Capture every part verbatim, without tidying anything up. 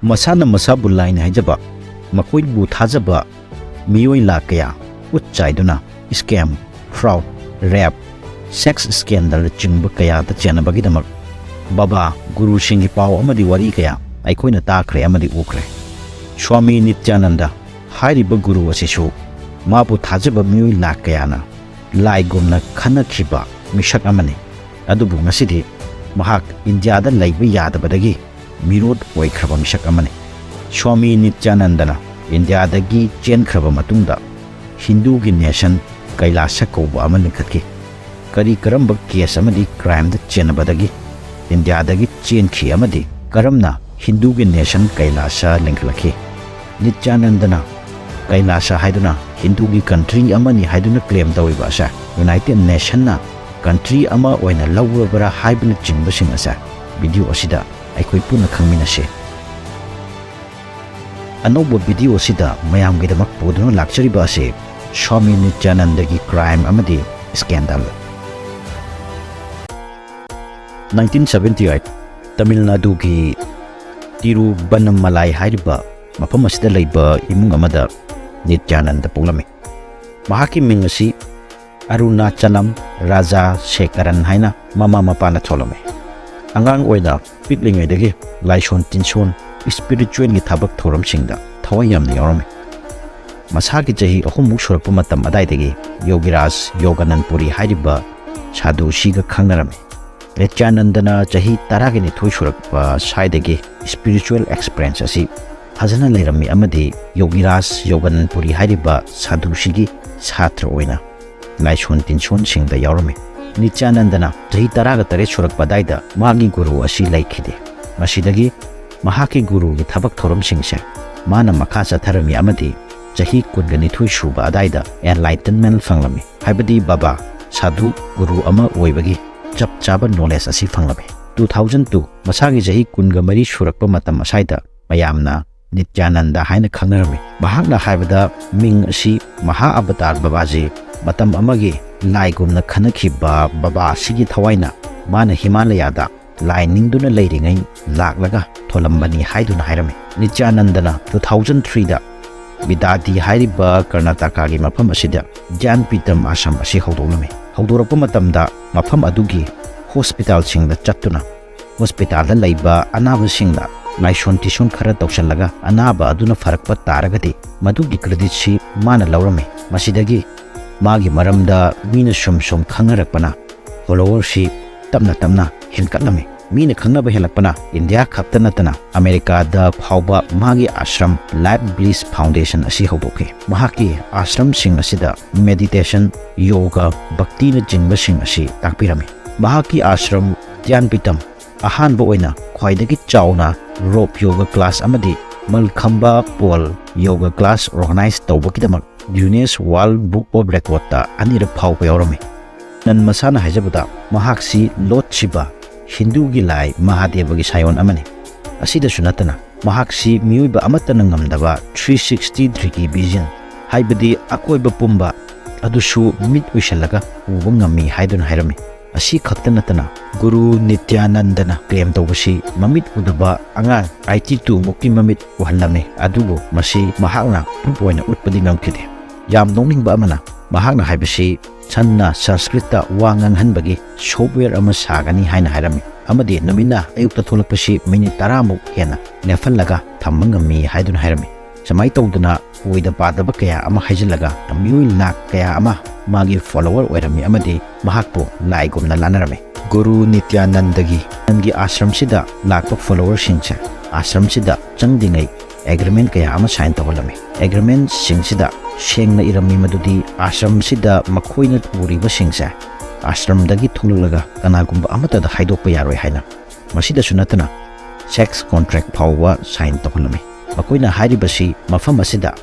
ꯃꯁꯥꯅ ꯃꯁꯥꯕꯨ ꯂꯥꯏꯅꯤ ꯍꯥꯏꯖꯕ, ꯃꯈꯣꯏꯕꯨ ꯊꯥꯖꯕ ꯃꯤꯑꯣꯏ ꯂꯥꯈ ꯀꯌꯥ ꯈꯨꯠ ꯆꯥꯏꯗꯨꯅ scam, fraud, rape, sex scandalꯅꯆꯤꯡꯕ ꯀꯌꯥꯗ ꯆꯦꯟꯅꯕꯒꯤꯗꯃꯛ ꯕꯕꯥ ꯒꯨꯔꯨꯁꯤꯡꯒꯤ ꯄꯥꯎ ꯑꯃꯗꯤ ꯋꯥꯔꯤ ꯀꯌꯥ ꯑꯩꯈꯣꯏꯅ ꯇꯥꯈ꯭ꯔꯦ ꯑꯃꯗꯤ ꯎꯈ꯭ꯔꯦ꯫ ꯁ꯭ꯋꯥꯃꯤ ꯅꯤꯇ꯭ꯌꯥꯅꯟꯗ ꯍꯥꯏꯔꯤꯕ ꯒꯨꯔꯨ ꯑꯁꯤꯁꯨ ꯃꯥꯕꯨ ꯊꯥꯖꯕ ꯃꯤꯑꯣꯏ ꯂꯥꯈ ꯀꯌꯥꯅ ꯂꯥꯏꯒꯨꯝꯅ ꯈꯟꯅꯈꯤꯕ ꯃꯤꯁꯛ ꯑꯃꯅꯤ꯫ ꯑꯗꯨꯕꯨ ꯉꯁꯤꯗꯤ ꯃꯍꯥꯛ ꯏꯟꯗꯤꯌꯥꯗ ꯂꯩꯕ ꯌꯥꯗꯕꯗꯒꯤ ꯃꯤꯔꯣꯠ ꯑꯣꯏꯈ꯭ꯔꯕ ꯃꯤꯁꯛ ꯑꯃꯅꯤ꯫ ꯁ꯭ꯋꯥꯃꯤ ꯅꯤꯇ꯭ꯌꯥꯅꯟꯗꯅ ꯏꯟꯗꯤꯌꯥꯗꯒꯤ ꯆꯦꯟꯈ꯭ꯔꯕ ꯃꯇꯨꯡꯗ ꯍꯤꯟꯗꯨꯒꯤ nation ꯀꯩꯂꯥꯁ ꯀꯧꯕ ꯑꯃ ꯂꯤꯡꯈꯠꯈꯤ꯫ ꯀꯔꯤ ꯀꯔꯝꯕ case ꯑꯃꯗꯤ crimeꯗ ꯆꯦꯟꯅꯕꯗꯒꯤ ꯏꯟꯗꯤꯌꯥꯗꯒꯤ ꯆꯦꯟꯈꯤ ꯑꯃꯗꯤ ꯀꯔꯝꯅ ꯍꯤꯟꯗꯨꯒꯤ nation ꯀꯩꯂꯥꯁ ꯂꯤꯡꯈꯠꯂꯛꯈꯤ? ꯅꯤꯇ꯭ꯌꯥꯅꯟꯗꯅ ꯀꯩꯂꯥꯁ ꯍꯥꯏꯗꯨꯅ ꯍꯤꯟꯗꯨꯒꯤ country ꯑꯃꯅꯤ ꯍꯥꯏꯗꯨꯅ claim ꯇꯧꯔꯤꯕ ꯑꯁꯦ United Nationꯅ country ꯑꯃ ꯑꯣꯏꯅ ꯂꯧꯔꯕ꯭ꯔꯥ ꯍꯥꯏꯕꯅꯆꯤꯡꯕꯁꯤꯡ ꯑꯁꯦ video ꯑꯁꯤꯗ ꯑꯩꯈꯣꯏ ꯄꯨꯟꯅ ꯈꯪꯃꯤꯟꯅꯁꯤ꯫ ꯑꯅꯧꯕ video ꯑꯁꯤꯗ ꯃꯌꯥꯝꯒꯤꯗꯃꯛ ꯄꯨꯗꯨꯅ ꯂꯥꯛꯆꯔꯤꯕ ꯑꯁꯤ ꯁ꯭ꯋꯥꯃꯤ ꯅꯤꯇ꯭ꯌꯥꯅꯟꯗꯒꯤ crime ꯑꯃꯗꯤ scandal꯫ Nineteen seventy eight, Tamil ꯅꯥꯗꯨꯒꯤ ꯇꯤꯔꯨꯕꯟꯅꯃꯂꯥꯏ ꯍꯥꯏꯔꯤꯕ ꯃꯐꯝ ꯑꯁꯤꯗ ꯂꯩꯕ ꯏꯃꯨꯡ ꯑꯃꯗ ꯅꯤꯇ꯭ꯌꯥꯅꯟꯗ ꯄꯣꯛꯂꯝꯃꯤ꯫ ꯃꯍꯥꯛꯀꯤ ꯃꯤꯡ ꯑꯁꯤ ꯑꯔꯨꯅꯥꯆꯂꯝ ꯔꯥꯖꯥ ꯁꯦꯀꯔꯟ ꯍꯥꯏꯅ ꯃꯃꯥ ꯃꯄꯥꯅ ꯊꯣꯜꯂꯝꯃꯤ꯫ ꯑꯉꯥꯡ ꯑꯣꯏꯅ ꯄꯤꯛꯂꯤꯉꯩꯗꯒꯤ ꯂꯥꯏꯁꯣꯟ ꯇꯤꯟꯁꯣꯟ, spiritualꯒꯤ ꯊꯕꯛ ꯊꯧꯔꯝꯁꯤꯡꯗ ꯊꯋꯥꯏ ꯌꯥꯝꯅ ꯌꯥꯎꯔꯝꯃꯤ꯫ ꯃꯁꯥꯒꯤ ꯆꯍꯤ ꯑꯍꯨꯝꯃꯨꯛ ꯁꯨꯔꯛꯄ ꯃꯇꯝ ꯑꯗꯥꯏꯗꯒꯤ ꯌꯣꯒꯤꯔꯥꯖ ꯌꯣꯒꯥꯅꯟꯄꯨꯔꯤ ꯍꯥꯏꯔꯤꯕ ꯁꯥꯗꯨꯁꯤꯒ ꯈꯪꯅꯔꯝꯃꯤ꯫ ꯅꯤꯇ꯭ꯌꯥꯅꯟꯗꯅ ꯆꯍꯤ ꯇꯔꯥꯒ ꯅꯤꯊꯣꯏ ꯁꯨꯔꯛꯄ ꯁ꯭ꯋꯥꯏꯗꯒꯤ spiritual experience ꯑꯁꯤ ꯐꯖꯅ ꯂꯩꯔꯝꯃꯤ ꯑꯃꯗꯤ ꯌꯣꯒꯤꯔꯥꯖ ꯌꯣꯒꯥꯅꯟꯄꯨꯔꯤ ꯍꯥꯏꯔꯤꯕ ꯁꯥꯗꯨꯁꯤꯒꯤ ꯁꯥꯇ꯭ꯔ ꯑꯣꯏꯅ ꯂꯥꯏꯁꯣꯟ ꯇꯤꯟꯁꯣꯟꯁꯤꯡꯗ ꯌꯥꯎꯔꯝꯃꯤ꯫ ꯅꯤꯇ꯭ꯌꯥꯅꯟꯗꯅ ꯆꯍꯤ ꯇꯔꯥꯒ ꯇꯔꯦꯠ ꯁꯨꯔꯛꯄ ꯑꯗꯥꯏꯗ ꯃꯥꯒꯤ ꯒꯨꯔꯨ ꯑꯁꯤ ꯂꯩꯈꯤꯗꯦ꯫ ꯃꯁꯤꯗꯒꯤ ꯃꯍꯥꯛꯀꯤ ꯒꯨꯔꯨꯒꯤ ꯊꯕꯛ ꯊꯧꯔꯝꯁꯤꯡꯁꯦ ꯃꯥꯅ ꯃꯈꯥ ꯆꯠꯊꯔꯝꯃꯤ ꯑꯃꯗꯤ ꯆꯍꯤ ꯀꯨꯟꯒ ꯅꯤꯊꯣꯏ ꯁꯨꯕ ꯑꯗꯥꯏꯗ enlightenment ꯐꯪꯂꯝꯃꯤ, ꯍꯥꯏꯕꯗꯤ ꯕꯕꯥ ꯁꯥꯗꯨ ꯒꯨꯔꯨ ꯑꯃ ꯑꯣꯏꯕꯒꯤ ꯆꯞ ꯆꯥꯕ knowledge ꯑꯁꯤ ꯐꯪꯂꯝꯃꯤ꯫ Two thousand two, ꯃꯁꯥꯒꯤ ꯆꯍꯤ ꯀꯨꯟꯒ ꯃꯔꯤ ꯁꯨꯔꯛꯄ ꯃꯇꯝ ꯑꯁꯥꯏꯗ ꯃꯌꯥꯝꯅ ꯅꯤꯇ꯭ꯌꯥꯅꯟꯗ ꯍꯥꯏꯅ ꯈꯪꯅꯔꯝꯃꯤ꯫ ꯃꯍꯥꯛꯅ ꯍꯥꯏꯕꯗ ꯃꯤꯡ ꯑꯁꯤ ꯃꯍꯥ ꯑꯕꯇꯥꯔ ꯕꯕꯥꯖꯤ, ꯃꯇꯝ ꯑꯃꯒꯤ ꯂꯥꯏꯒꯨꯝꯅ ꯈꯟꯅꯈꯤꯕ ꯕꯕꯥ ꯑꯁꯤꯒꯤ ꯊꯋꯥꯏꯅ ꯃꯥꯅ ꯍꯤꯃꯥꯂꯌꯥꯗ ꯂꯥꯏ ꯅꯤꯡꯗꯨꯅ ꯂꯩꯔꯤꯉꯩ ꯂꯥꯛꯂꯒ ꯊꯣꯂꯝꯕꯅꯤ ꯍꯥꯏꯗꯨꯅ ꯍꯥꯏꯔꯝꯃꯤ꯫ ꯅꯤꯇ꯭ꯌꯥꯅꯟꯗꯅ two thousand three ꯗ ꯕꯤꯗꯥꯗꯤ ꯍꯥꯏꯔꯤꯕ ꯀꯔꯅꯥꯇꯀꯥꯒꯤ ꯃꯐꯝ ꯑꯁꯤꯗ ꯒ꯭ꯌꯥꯟ ꯄꯤꯇꯝ ꯑꯥꯁ꯭ꯔꯝ ꯑꯁꯤ ꯍꯧꯗꯣꯛꯂꯝꯃꯤ꯫ ꯍꯧꯗꯣꯔꯛꯄ ꯃꯇꯝꯗ ꯃꯐꯝ ꯑꯗꯨꯒꯤ ꯍꯣꯁꯄꯤꯇꯥꯜꯁꯤꯡꯗ ꯆꯠꯇꯨꯅ ꯍꯣꯁꯄꯤꯇꯥꯜꯗ ꯂꯩꯕ ꯑꯅꯥꯕꯁꯤꯡꯗ ꯂꯥꯏꯁꯣꯟ ꯇꯤꯁꯣꯟ ꯈꯔ ꯇꯧꯁꯤꯜꯂꯒ ꯑꯅꯥꯕ ꯑꯗꯨꯅ ꯐꯔꯛꯄ ꯇꯥꯔꯒꯗꯤ ꯃꯗꯨꯒꯤ ꯀ꯭ꯔꯦꯗꯤꯠꯁꯤ ꯃꯥꯅ ꯂꯧꯔꯝꯃꯤ꯫ ꯃꯁꯤꯗꯒꯤ ꯃꯥꯒꯤ ꯃꯔꯝꯗ ꯃꯤꯅ ꯁꯨꯝ ꯁꯨꯝ ꯈꯪꯅꯔꯛꯄꯅ ꯐꯣꯂꯣꯋꯔꯁꯤ ꯇꯞꯅ ꯇꯞꯅ ꯍꯦꯟꯒꯠꯂꯝꯃꯤ꯫ ꯃꯤꯅ ꯈꯪꯅꯕ ꯍꯦꯜꯂꯛꯄꯅ ꯏꯟꯗꯤꯌꯥ ꯈꯛꯇ ꯅꯠꯇꯅ ꯑꯃꯦꯔꯤꯀꯥꯗ ꯐꯥꯎꯕ ꯃꯥꯒꯤ ꯑꯥꯁ꯭ꯔꯝ ꯂꯥꯏꯐ ꯕ꯭ꯂꯤꯁ ꯐꯥꯎꯟꯗꯦꯁꯟ ꯑꯁꯤ ꯍꯧꯗꯣꯛꯈꯤ꯫ ꯃꯍꯥꯛꯀꯤ ꯑꯥꯁ꯭ꯔꯝꯁꯤꯡ ꯑꯁꯤꯗ ꯃꯦꯗꯤꯇꯦꯁꯟ, ꯌꯣꯒ, ꯚꯛꯇꯤꯅꯆꯤꯡꯕꯁꯤꯡ ꯑꯁꯤ ꯇꯥꯛꯄꯤꯔꯝꯃꯤ꯫ ꯃꯍꯥꯛꯀꯤ ꯑꯥꯁ꯭ꯔꯝ ꯙ꯭ꯌꯥꯟ ꯄꯤꯇꯝ ꯑꯍꯥꯟꯕ ꯑꯣꯏꯅ ꯈ꯭ꯋꯥꯏꯗꯒꯤ ꯆꯥꯎꯅ ꯔꯣꯞ ꯌꯣꯒ ꯀ꯭ꯂꯥꯁ ꯑꯃꯗꯤ mallakhamba pole yoga class organize ꯇꯧꯕꯒꯤꯗꯃꯛ ꯒꯤꯅꯦꯁ ꯋꯥꯔꯜꯗ ꯕꯨꯛ ꯑꯣꯐ ꯔꯦꯀꯣꯔꯗꯇ ꯑꯅꯤꯔꯛ ꯐꯥꯎꯕ ꯌꯥꯎꯔꯝꯃꯤ꯫ ꯅꯟ ꯃꯁꯥꯅ ꯍꯥꯏꯖꯕꯗ ꯃꯍꯥꯛꯁꯤ ꯂꯣꯔꯗ ꯁꯤꯕ, ꯍꯤꯟꯗꯨꯒꯤ ꯂꯥꯏ ꯃꯍꯥꯗꯦꯕꯒꯤ ꯁꯥꯌꯣꯟ ꯑꯃꯅꯤ꯫ ꯑꯁꯤꯗꯁꯨ ꯅꯠꯇꯅ ꯃꯍꯥꯛꯁꯤ ꯃꯤꯑꯣꯏꯕ ꯑꯃꯠꯇꯅ ꯉꯝꯗꯕ three sixty degree vision, ꯍꯥꯏꯕꯗꯤ ꯑꯀꯣꯏꯕ ꯄꯨꯝꯕ ꯑꯗꯨꯁꯨ ꯃꯤꯠ ꯎꯏꯁꯜꯂꯒ ꯎꯕ ꯉꯝꯃꯤ ꯍꯥꯏꯗꯨꯅ ꯍꯥꯏꯔꯝꯃꯤ꯫ ꯑꯁꯤ ꯈꯛꯇ ꯅꯠꯇꯅ ꯒꯨꯔꯨ ꯅꯤꯇ꯭ꯌꯥꯅꯟꯗꯅ ꯀ꯭ꯂꯦꯝ ꯇꯧꯕꯁꯤ ꯃꯃꯤꯠ ꯎꯗꯕ ꯑꯉꯥꯡ eighty two ꯃꯨꯛꯀꯤ ꯃꯃꯤꯠ ꯎꯍꯜꯂꯝꯃꯤ꯫ ꯑꯗꯨꯕꯨ ꯃꯁꯤ ꯃꯍꯥꯛꯅ ꯄ꯭ꯔꯨꯐ ꯑꯣꯏꯅ ꯎꯠꯄꯗꯤ ꯉꯝꯈꯤꯗꯦ꯫ ꯌꯥꯝ ꯅꯣꯛꯅꯤꯡꯕ ꯑꯃꯅ ꯃꯍꯥꯛꯅ ꯍꯥꯏꯕꯁꯤ ꯁꯟꯅ ꯁꯪꯁꯀ꯭ꯔꯤꯠꯇ ꯋꯥ ꯉꯥꯡꯍꯟꯕꯒꯤ ꯁꯣꯐꯋꯦꯌꯔ ꯑꯃ ꯁꯥꯒꯅꯤ ꯍꯥꯏꯅ ꯍꯥꯏꯔꯝꯃꯤ ꯑꯃꯗꯤ ꯅꯨꯃꯤꯠꯅ ꯑꯌꯨꯛꯇ ꯊꯣꯛꯂꯛꯄꯁꯤ ꯃꯤꯅꯤꯠ ꯇꯔꯥꯃꯨꯛ ꯍꯦꯟꯅ ꯂꯦꯞꯍꯜꯂꯒ ꯊꯝꯕ ꯉꯝꯃꯤ ꯍꯥꯏꯗꯨꯅ ꯍꯥꯏꯔꯝꯃꯤ꯫ ꯁꯨꯃꯥꯏꯅ ꯇꯧꯗꯅ ꯑꯣꯏꯗ ꯄꯥꯗꯕ ꯀꯌꯥ ꯑꯃ ꯍꯥꯏꯖꯤꯜꯂꯒ ꯃꯤꯑꯣꯏ ꯂꯥꯛ ꯀꯌꯥ ꯑꯃ ꯃꯥꯒꯤ ꯐꯣꯂꯣꯋꯔ ꯑꯣꯏꯔꯝꯃꯤ ꯑꯃꯗꯤ ꯃꯍꯥꯛꯄꯨ ꯂꯥꯏꯒꯨꯝꯅ ꯂꯥꯠꯅꯔꯝꯃꯤ꯫ ꯒꯨꯔꯨ ꯅꯤꯇ꯭ꯌꯥꯅꯟꯗꯒꯤ ꯅꯪꯒꯤ ꯑꯥꯁ꯭ꯔꯝꯁꯤꯗ ꯂꯥꯛꯄ ꯐꯣꯂꯣꯋꯔꯁꯤꯡꯁꯦ ꯑꯥꯁ꯭ꯔꯝꯁꯤꯗ ꯆꯪꯗ꯭ꯔꯤꯉꯩ ꯑꯦꯒ꯭ꯔꯤꯃꯦꯟ ꯀꯌꯥ ꯑꯃ ꯁꯥꯏꯟ ꯇꯧꯍꯜꯂꯝꯃꯤ꯫ ꯑꯦꯒ꯭ꯔꯤꯃꯦꯟꯁꯤꯡꯁꯤꯗ ꯁꯦꯡꯅ ꯏꯔꯝꯃꯤ ꯃꯗꯨꯗꯤ ꯑꯥꯁ꯭ꯔꯝꯁꯤꯗ ꯃꯈꯣꯏꯅ ꯄꯨꯔꯤꯕꯁꯤꯡꯁꯦ ꯑꯥꯁ꯭ꯔꯝꯗꯒꯤ ꯊꯣꯛꯂꯛꯂꯒ ꯀꯅꯥꯒꯨꯝꯕ ꯑꯃꯠꯇꯗ ꯍꯥꯏꯗꯣꯛꯄ ꯌꯥꯔꯣꯏ ꯍꯥꯏꯅ꯫ ꯃꯁꯤꯗꯁꯨ ꯅꯠꯇꯅ ꯁꯦꯛꯁ ꯀꯣꯟꯇ꯭ꯔꯦꯛ ꯐꯥꯎꯕ ꯁꯥꯏꯟ ꯇꯧꯍꯜꯂꯝꯃꯤ꯫ ꯃꯈꯣꯏꯅ ꯍꯥꯏꯔꯤꯕꯁꯤ ꯃꯐꯝ ꯑꯁꯤꯗ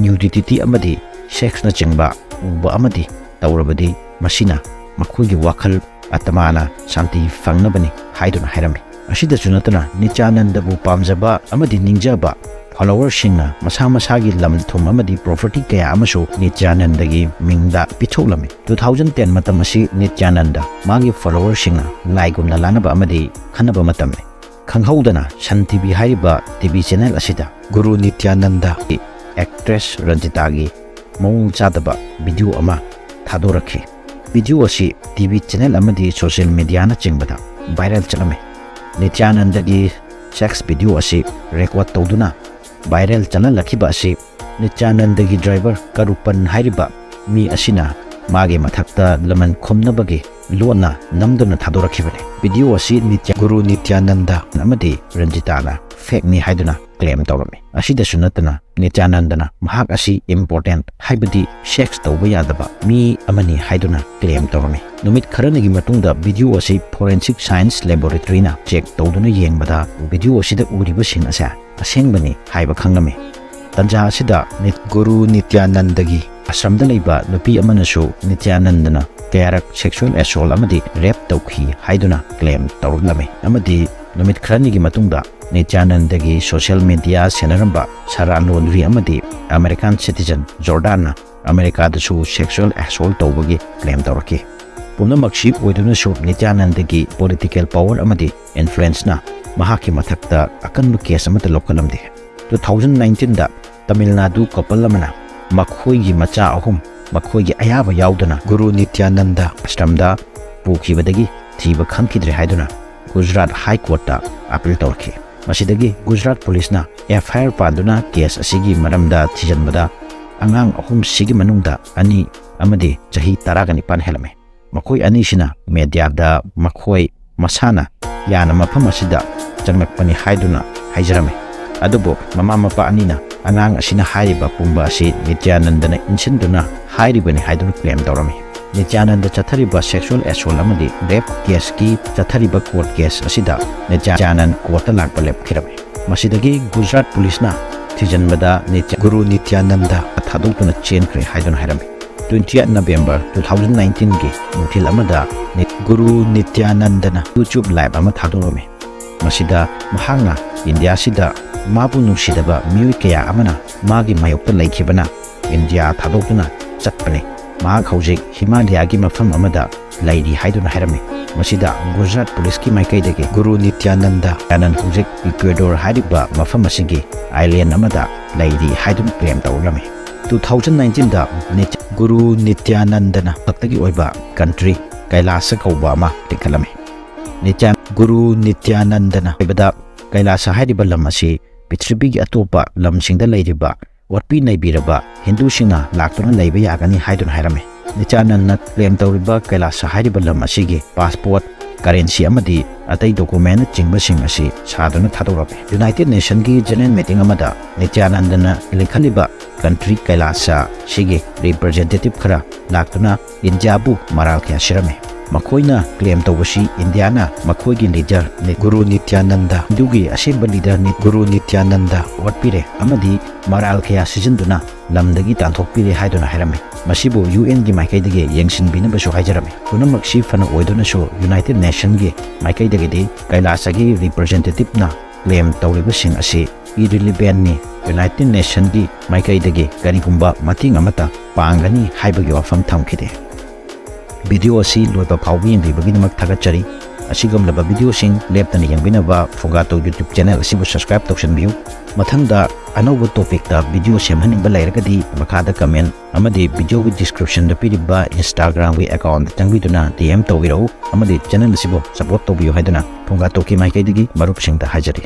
ꯅ꯭ꯌꯨꯗꯤꯇꯤ ꯑꯃꯗꯤ ꯁꯦꯛꯁꯅꯆꯤꯡꯕ ꯎꯕ ꯑꯃꯗꯤ ꯇꯧꯔꯕꯗꯤ ꯃꯁꯤꯅ ꯃꯈꯣꯏꯒꯤ ꯋꯥꯈꯜ ꯑꯇꯃꯥꯅ ꯁꯥꯟꯇꯤ ꯐꯪꯅꯕꯅꯤ ꯍꯥꯏꯗꯨꯅ ꯍꯥꯏꯔꯝꯃꯤ꯫ ꯑꯁꯤꯗꯁꯨ ꯅꯠꯇꯅ ꯅꯤꯇ꯭ꯌꯥꯅꯟꯗꯕꯨ ꯄꯥꯝꯖꯕ ꯑꯃꯗꯤ ꯅꯤꯡꯖꯕ ꯐꯣꯂꯣꯋꯔꯁꯤꯡꯅ ꯃꯁꯥ ꯃꯁꯥꯒꯤ ꯂꯝ ꯊꯨꯝ ꯑꯃꯗꯤ ꯄ꯭ꯔꯣꯄꯔꯇꯤ ꯀꯌꯥ ꯑꯃꯁꯨ ꯅꯤꯇ꯭ꯌꯥꯅꯟꯗꯒꯤ ꯃꯤꯡꯗ ꯄꯤꯊꯣꯛꯂꯝꯃꯤ꯫ Two thousand ten ꯃꯇꯝ ꯑꯁꯤ ꯅꯤꯇ꯭ꯌꯥꯅꯟꯗ ꯃꯥꯒꯤ ꯐꯣꯂꯣꯋꯔꯁꯤꯡꯅ ꯂꯥꯏꯒꯨꯝꯅ ꯂꯥꯠꯅꯕ ꯑꯃꯗꯤ ꯈꯟꯅꯕ ꯃꯇꯝꯅꯤ꯫ ꯈꯪꯍꯧꯗꯅ ꯁꯟ ꯇꯤꯚꯤ ꯍꯥꯏꯔꯤꯕ ꯇꯤꯚꯤ ꯆꯦꯅꯦꯜ ꯑꯁꯤꯗ ꯒꯨꯔꯨ ꯅꯤꯇ꯭ꯌꯥꯅꯟꯗ ꯑꯦꯛꯇ꯭ꯔꯦꯁ ꯔꯟꯖꯤꯇꯥꯒꯤ ꯃꯑꯣꯡ ꯆꯥꯗꯕ ꯚꯤꯗꯤꯑꯣ ꯑꯃ ꯊꯥꯗꯣꯔꯛꯈꯤ꯫ ꯚꯤꯗꯤꯑꯣ ꯑꯁꯤ ꯇꯤꯚꯤ ꯆꯦꯅꯦꯜ ꯑꯃꯗꯤ ꯁꯣꯁꯤꯌꯦꯜ ꯃꯤꯗꯤꯌꯥꯅꯆꯤꯡꯕꯗ ꯚꯥꯏꯔꯦꯜ ꯆꯠꯂꯝꯃꯤ꯫ ꯅꯤꯇ꯭ꯌꯥꯅꯟꯗꯒꯤ ꯁꯦꯛꯁ ꯚꯤꯗꯤꯑꯣ ꯑꯁꯤ ꯔꯦꯀꯣꯔꯗ ꯇꯧꯗꯨꯅ ꯚꯥꯏꯔꯦꯜ ꯆꯠꯍꯜꯂꯛꯈꯤꯕ ꯑꯁꯤ ꯅꯤꯇ꯭ꯌꯥꯅꯟꯗꯒꯤ ꯗ꯭ꯔꯥꯏꯚꯔ ꯀꯔꯨꯄꯟ ꯍꯥꯏꯔꯤꯕ ꯃꯤ ꯑꯁꯤꯅ ꯃꯥꯒꯤ ꯃꯊꯛꯇ ꯂꯃꯟ ꯈꯨꯝꯅꯕꯒꯤ ꯂꯣꯟꯅ ꯅꯝꯗꯨꯅ ꯊꯥꯗꯣꯔꯛꯈꯤꯕꯅꯤ꯫ ꯚꯤꯗꯤꯑꯣ ꯑꯁꯤ ꯅꯤꯇ꯭ꯌ-, ꯒꯨꯔꯨ ꯅꯤꯇ꯭ꯌꯥꯅꯟꯗ ꯑꯃꯗꯤ ꯔꯟꯖꯤꯇꯥꯅ ꯐꯦꯛꯅꯤ ꯍꯥꯏꯗꯨꯅ ꯀ꯭ꯂꯦꯝ ꯇꯧꯔꯝꯃꯤ꯫ ꯑꯁꯤꯗꯁꯨ ꯅꯠꯇꯅ ꯅꯤꯇ꯭ꯌꯥꯅꯟꯗꯅ ꯃꯍꯥꯛ ꯑꯁꯤ ꯏꯝꯄꯣꯔꯇꯦꯟ, ꯍꯥꯏꯕꯗꯤ ꯁꯦꯛꯁ ꯇꯧꯕ ꯌꯥꯗꯕ ꯃꯤ ꯑꯃꯅꯤ ꯍꯥꯏꯗꯨꯅ ꯀ꯭ꯂꯦꯝ ꯇꯧꯔꯝꯃꯤ꯫ ꯅꯨꯃꯤꯠ ꯈꯔꯅꯤꯒꯤ ꯃꯇꯨꯡꯗ ꯚꯤꯗꯤꯑꯣ ꯑꯁꯤ ꯐꯣꯔꯦꯟꯁꯤꯛ ꯁꯥꯏꯟꯁ ꯂꯦꯕꯣꯔꯦꯇꯔꯤꯅ ꯆꯦꯛ ꯇꯧꯗꯨꯅ ꯌꯦꯡꯕꯗ ꯚꯤꯗꯤꯑꯣ ꯑꯁꯤꯗ ꯎꯔꯤꯕꯁꯤꯡ ꯑꯁꯦ ꯑꯁꯦꯡꯕꯅꯤ ꯍꯥꯏꯕ ꯈꯪꯂꯝꯃꯤ꯫ ꯇꯟꯖꯥ ꯑꯁꯤꯗ ꯅꯤꯠ-, ꯒꯨꯔꯨ ꯅꯤꯇ꯭ꯌꯥꯅꯟꯗꯒꯤ ꯑꯁ꯭ꯔꯝꯗ ꯂꯩꯕ ꯅꯨꯄꯤ ꯑꯃꯅꯁꯨ ꯅꯤꯇ꯭ꯌꯥꯅꯟꯗꯅ ꯀꯌꯥꯔꯛ ꯁꯦꯛꯁꯨꯑꯦꯜ ꯑꯦꯁꯣꯜ ꯑꯃꯗꯤ ꯔꯦꯞ ꯇꯧꯈꯤ ꯍꯥꯏꯗꯨꯅ ꯀ꯭ꯂꯦꯝ ꯇꯧꯔꯛꯂꯝꯃꯤ꯫ ꯑꯃꯗꯤ ꯅꯨꯃꯤꯠ ꯈꯔꯅꯤꯒꯤ ꯃꯇꯨꯡꯗ ꯅꯤꯇ꯭ꯌꯥꯅꯟꯗꯒꯤ ꯁꯣꯁꯤꯌꯦꯜ ꯃꯤꯗꯤꯌꯥ ꯁꯦꯟꯅꯔꯝꯕ ꯁꯥꯔꯥ ꯂꯣꯟꯗ꯭ꯔꯤ ꯑꯃꯗꯤ ꯑꯃꯦꯔꯤꯀꯥꯟ ꯁꯤꯇꯤꯖꯟ ꯖꯣꯔꯗꯥꯟꯅ ꯑꯃꯦꯔꯤꯀꯥꯗꯁꯨ ꯁꯦꯛꯁꯨꯑꯦꯜ ꯑꯦꯁꯣꯜ ꯇꯧꯕꯒꯤ ꯀ꯭ꯂꯦꯝ ꯇꯧꯔꯛꯈꯤ꯫ ꯄꯨꯝꯅꯃꯛꯁꯤ ꯑꯣꯏꯗꯨꯅꯁꯨ ꯅꯤꯇ꯭ꯌꯥꯅꯟꯗꯒꯤ ꯄꯣꯂꯤꯇꯤꯀꯦꯜ ꯄꯥꯋꯔ ꯑꯃꯗꯤ ꯏꯟꯐ꯭ꯂꯨꯌꯦꯟꯁꯅ ꯃꯍꯥꯛꯀꯤ ꯃꯊꯛꯇ ꯑꯀꯟꯕ ꯀꯦꯁ ꯑꯃꯠꯇ ꯂꯧꯈꯠꯂꯝꯗꯦ꯫ Two thousand nineteenꯗ ꯇꯥꯃꯤꯜ ꯅꯥꯗꯨ ꯀꯄꯜ ꯑꯃꯅ ꯃꯈꯣꯏꯒꯤ ꯃꯆꯥ ꯑꯍꯨꯝ ꯃꯈꯣꯏꯒꯤ ꯑꯌꯥꯕ ꯌꯥꯎꯗꯅ ꯒꯨꯔꯨ ꯅꯤꯇ꯭ꯌꯥꯅꯟꯗ ꯑꯥꯁ꯭ꯔꯝꯗ ꯄꯨꯈꯤꯕꯗꯒꯤ ꯊꯤꯕ ꯈꯪꯈꯤꯗ꯭ꯔꯦ ꯍꯥꯏꯗꯨꯅ ꯒꯨꯖꯔꯥꯠ ꯍꯥꯏ ꯀꯣꯔꯠꯇ ꯑꯄꯤꯜ ꯇꯧꯔꯛꯈꯤ꯫ ꯃꯁꯤꯗꯒꯤ ꯒꯨꯖꯔꯥꯠ ꯄꯨꯂꯤꯁꯅ ꯑꯦꯐ ꯑꯥꯏ ꯑꯥꯔ ꯄꯥꯟꯗꯨꯅ ꯀꯦꯁ ꯑꯁꯤꯒꯤ ꯃꯔꯝꯗ ꯊꯤꯖꯤꯟꯕꯗ ꯑꯉꯥꯡ ꯑꯍꯨꯝꯁꯤꯒꯤ ꯃꯅꯨꯡꯗ ꯑꯅꯤ ꯑꯃꯗꯤ ꯆꯍꯤ ꯇꯔꯥꯒ ꯅꯤꯄꯥꯟ ꯍꯦꯜꯂꯝꯃꯤ꯫ ꯃꯈꯣꯏ ꯑꯅꯤꯁꯤꯅ ꯃꯦꯗꯤꯌꯥꯗ ꯃꯈꯣꯏ ꯃꯁꯥꯅ ꯌꯥꯅ ꯃꯐꯝ ꯑꯁꯤꯗ ꯆꯪꯂꯛꯄꯅꯤ ꯍꯥꯏꯗꯨꯅ ꯍꯥꯏꯖꯔꯝꯃꯤ꯫ ꯑꯗꯨꯕꯨ ꯃꯃꯥ ꯃꯄꯥ ꯑꯅꯤꯅ ꯑꯉꯥꯡ ꯑꯁꯤꯅ ꯍꯥꯏꯔꯤꯕ ꯄꯨꯝꯕ ꯑꯁꯤ ꯅꯤꯇ꯭ꯌꯥꯅꯟꯗꯅ ꯏꯟꯁꯤꯟꯗꯨꯅ ꯍꯥꯏꯔꯤꯕꯅꯤ ꯍꯥꯏꯗꯨꯅ ꯀ꯭ꯂꯦꯝ ꯇꯧꯔꯝꯃꯤ꯫ ꯅꯤꯇ꯭ꯌꯥꯅꯟꯗ ꯆꯠꯊꯔꯤꯕ ꯁꯦꯛꯁꯨꯑꯦꯜ ꯑꯦꯁꯣꯜ ꯑꯃꯗꯤ ꯔꯦꯞ ꯀꯦꯁꯀꯤ ꯆꯠꯊꯔꯤꯕ ꯀꯣꯔꯠ ꯀꯦꯁ ꯑꯁꯤꯗ ꯅꯤꯇ꯭ꯌꯥꯅꯟꯗ ꯀꯣꯔꯠꯇ ꯂꯥꯛꯄ ꯂꯦꯞꯈꯤꯔꯝꯃꯤ꯫ ꯃꯁꯤꯗꯒꯤ ꯒꯨꯖꯔꯥꯠ ꯄꯨꯂꯤꯁꯅ ꯊꯤꯖꯤꯟꯕꯗ ꯅꯤꯇ꯭ꯌ-, ꯒꯨꯔꯨ ꯅꯤꯇ꯭ꯌꯥꯅꯟꯗ ꯊꯥꯗꯣꯛꯇꯨꯅ ꯆꯦꯟꯈ꯭ꯔꯦ ꯍꯥꯏꯗꯨꯅ ꯍꯥꯏꯔꯝꯃꯤ꯫ Twentieth November two thousand nineteenꯒꯤ ꯅꯨꯡꯊꯤꯜ ꯑꯃꯗ ꯅꯤ-, ꯒꯨꯔꯨ ꯅꯤꯇ꯭ꯌꯥꯅꯟꯗꯅ YouTube live ꯑꯃ ꯊꯥꯗꯣꯛꯂꯝꯃꯤ꯫ ꯃꯁꯤꯗ ꯃꯍꯥꯛꯅ ꯏꯟꯗꯤꯌꯥꯁꯤꯗ ꯃꯥꯕꯨ ꯅꯨꯡꯁꯤꯗꯕ ꯃꯤꯑꯣꯏ ꯀꯌꯥ ꯑꯃꯅ ꯃꯥꯒꯤ ꯃꯥꯌꯣꯛꯇ ꯂꯩꯈꯤꯕꯅ ꯏꯟꯗꯤꯌꯥ ꯊꯥꯗꯣꯛꯇꯨꯅ ꯆꯠꯄꯅꯤ꯫ ꯃꯍꯥꯛ ꯍꯧꯖꯤꯛ ꯍꯤꯃꯥꯂꯌꯥꯒꯤ ꯃꯐꯝ ꯑꯃꯗ ꯂꯩꯔꯤ ꯍꯥꯏꯗꯨꯅ ꯍꯥꯏꯔꯝꯃꯤ꯫ ꯃꯁꯤꯗ ꯒꯨꯖꯔꯥꯠ ꯄꯨꯂꯤꯁꯀꯤ ꯃꯥꯏꯀꯩꯗꯒꯤ ꯒꯨꯔꯨ ꯅꯤꯇ꯭ꯌꯥꯅꯟꯗ ꯌꯥꯅꯟ ꯍꯧꯖꯤꯛ ꯏꯀ꯭ꯋꯦꯗꯣꯔ ꯍꯥꯏꯔꯤꯕ ꯃꯐꯝ ꯑꯁꯤꯒꯤ ꯑꯥꯏꯂꯦꯟ ꯑꯃꯗ ꯂꯩꯔꯤ ꯍꯥꯏꯗꯨꯅ ꯀ꯭ꯂꯦꯝ ꯇꯧꯔꯝꯃꯤ꯫ ꯇꯨ ꯊꯥꯎꯖꯟ ꯅꯥꯏꯟꯇꯤꯟꯗ ꯒꯨꯔꯨ ꯅꯤꯇ꯭ꯌꯥꯅꯟꯗꯅ ꯈꯛꯇꯒꯤ ꯑꯣꯏꯕ ꯀꯟꯇ꯭ꯔꯤ ꯀꯩꯂꯥꯁ ꯀꯧꯕ ꯑꯃ ꯂꯤꯡꯈꯠꯂꯝꯃꯤ꯫ ꯅꯤꯇ꯭ꯌꯥ-, ꯒꯨꯔꯨ ꯅꯤꯇ꯭ꯌꯥꯅꯟꯗꯅ ꯍꯥꯏꯕꯗ ꯀꯩꯂꯥꯁ ꯍꯥꯏꯔꯤꯕ ꯂꯝ ꯑꯁꯤ ꯄ꯭ꯔꯤꯊꯤꯕꯤꯒꯤ ꯑꯇꯣꯞꯄ ꯂꯝꯁꯤꯡꯗ ꯂꯩꯔꯤꯕ ꯑꯣꯠꯄꯤ ꯅꯩꯕꯤꯔꯕ ꯍꯤꯟꯗꯨꯁꯤꯡꯅ ꯂꯥꯛꯇꯨꯅ ꯂꯩꯕ ꯌꯥꯒꯅꯤ ꯍꯥꯏꯗꯨꯅ ꯍꯥꯏꯔꯝꯃꯤ꯫ ꯅꯤꯇ꯭ꯌꯥꯅꯟꯗꯅ ꯀ꯭ꯂꯦꯝ ꯇꯧꯔꯤꯕ ꯀꯩꯂꯥꯁ ꯍꯥꯏꯔꯤꯕ ꯂꯝ ꯑꯁꯤꯒꯤ ꯄꯥꯁꯄꯣꯔꯠ, ꯀꯔꯦꯟꯁꯤ ꯑꯃꯗꯤ ꯑꯇꯩ ꯗꯣꯀꯨꯃꯦꯟꯅꯆꯤꯡꯕꯁꯤꯡ ꯑꯁꯤ ꯁꯥꯗꯨꯅ ꯊꯥꯗꯣꯔꯛꯂꯤ꯫ ꯌꯨꯅꯥꯏꯇꯦꯗ ꯅꯦꯁꯟꯒꯤ ꯖꯦꯅꯔꯦꯜ ꯃꯤꯇꯤꯡ ꯑꯃꯗ ꯅꯤꯇ꯭ꯌꯥꯅꯟꯗꯅ ꯂꯤꯡꯈꯠꯂꯤꯕ ꯀꯟꯇ꯭ꯔꯤ ꯀꯩꯂꯥꯁ ꯑꯁꯤꯒꯤ ꯔꯤꯄ꯭ꯔꯖꯦꯟꯇꯦꯇꯤꯚ ꯈꯔ ꯂꯥꯛꯇꯨꯅ ꯏꯟꯗꯤꯌꯥꯕꯨ ꯃꯔꯥꯜ ꯀꯌꯥ ꯁꯤꯔꯝꯃꯤ꯫ ꯃꯈꯣꯏꯅ ꯀ꯭ꯂꯦꯝ ꯇꯧꯕꯁꯤ ꯏꯟꯗꯤꯌꯥꯅ ꯃꯈꯣꯏꯒꯤ ꯂꯤꯗꯔ ꯅꯤ-, ꯒꯨꯔꯨ ꯅꯤꯇ꯭ꯌꯥꯅꯟꯗ, ꯍꯤꯟꯗꯨꯒꯤ ꯑꯁꯦꯡꯕ ꯂꯤꯗꯔ ꯅꯤ-, ꯒꯨꯔꯨ ꯅꯤꯇ꯭ꯌꯥꯅꯟꯗ ꯑꯣꯠꯄꯤꯔꯦ ꯑꯃꯗꯤ ꯃꯔꯥꯜ ꯀꯌꯥ ꯁꯤꯖꯤꯟꯗꯨꯅ ꯂꯝꯗꯒꯤ ꯇꯥꯟꯊꯣꯛꯄꯤꯔꯦ ꯍꯥꯏꯗꯨꯅ ꯍꯥꯏꯔꯝꯃꯤ꯫ ꯃꯁꯤꯕꯨ ꯌꯨ ꯑꯦꯟꯒꯤ ꯃꯥꯏꯀꯩꯗꯒꯤ ꯌꯦꯡꯁꯤꯟꯕꯤꯅꯕꯁꯨ ꯍꯥꯏꯖꯔꯝꯃꯤ꯫ ꯄꯨꯝꯅꯃꯛꯁꯤ ꯐꯅ ꯑꯣꯏꯗꯨꯅꯁꯨ ꯌꯨꯅꯥꯏꯇꯦꯗ ꯅꯦꯁꯟꯒꯤ ꯃꯥꯏꯀꯩꯗꯒꯤꯗꯤ ꯀꯩꯂꯥꯁꯒꯤ ꯔꯤꯄ꯭ꯔꯖꯦꯟꯇꯦꯇꯤꯚꯅ ꯀ꯭ꯂꯦꯝ ꯇꯧꯔꯤꯕꯁꯤꯡ ꯑꯁꯤ ꯏꯔꯤꯂꯤꯚꯦꯟꯅꯤ꯫ ꯌꯨꯅꯥꯏꯇꯦꯗ ꯅꯦꯁꯟꯒꯤ ꯃꯥꯏꯀꯩꯗꯒꯤ ꯀꯔꯤꯒꯨꯝꯕ ꯃꯇꯦꯡ ꯑꯃꯠꯇ ꯄꯥꯡꯒꯅꯤ ꯍꯥꯏꯕꯒꯤ ꯋꯥꯐꯝ ꯊꯝꯈꯤꯗꯦ꯫ ꯚꯤꯗꯤꯑꯣ ꯑꯁꯤ ꯂꯣꯏꯕ ꯐꯥꯎꯕ ꯌꯦꯡꯕꯤꯕꯒꯤꯗꯃꯛ ꯊꯥꯒꯠꯆꯔꯤ꯫ ꯑꯁꯤꯒꯨꯝꯂꯕ ꯚꯤꯗꯤꯑꯣꯁꯤꯡ ꯂꯦꯞꯇꯅ ꯌꯦꯡꯕꯤꯅꯕ ꯐꯨꯡꯒꯥꯇꯣ YouTube ꯆꯦꯅꯦꯜ ꯑꯁꯤꯕꯨ ꯁꯕꯁꯀ꯭ꯔꯥꯏꯕ ꯇꯧꯁꯤꯟꯕꯤꯌꯨ꯫ ꯃꯊꯪꯗ ꯑꯅꯧꯕ ꯇꯣꯄꯤꯛꯇ ꯚꯤꯗꯤꯑꯣ ꯁꯦꯝꯍꯟꯅꯤꯡꯕ ꯂꯩꯔꯒꯗꯤ ꯃꯈꯥꯗ ꯀꯃꯦꯟ ꯑꯃꯗꯤ ꯚꯤꯗꯤꯑꯣꯒꯤ ꯗꯤꯁꯀ꯭ꯔꯤꯞꯁꯟꯗ ꯄꯤꯔꯤꯕ ꯏꯟꯁꯇꯥꯒ꯭ꯔꯥꯝꯒꯤ ꯑꯦꯀꯥꯎꯟꯗ ꯆꯪꯕꯤꯗꯨꯅ ꯗꯤ ꯑꯦꯝ ꯇꯧꯕꯤꯔꯛꯎ ꯑꯃꯗꯤ ꯆꯦꯅꯦꯜ ꯑꯁꯤꯕꯨ ꯁꯄꯣꯔꯠ ꯇꯧꯕꯤꯌꯨ ꯍꯥꯏꯗꯨꯅ ꯐꯨꯡꯒꯥꯇꯣꯒꯤ ꯃꯥꯏꯀꯩꯗꯒꯤ ꯃꯔꯨꯞꯁꯤꯡꯗ ꯍꯥꯏꯖꯔꯤ꯫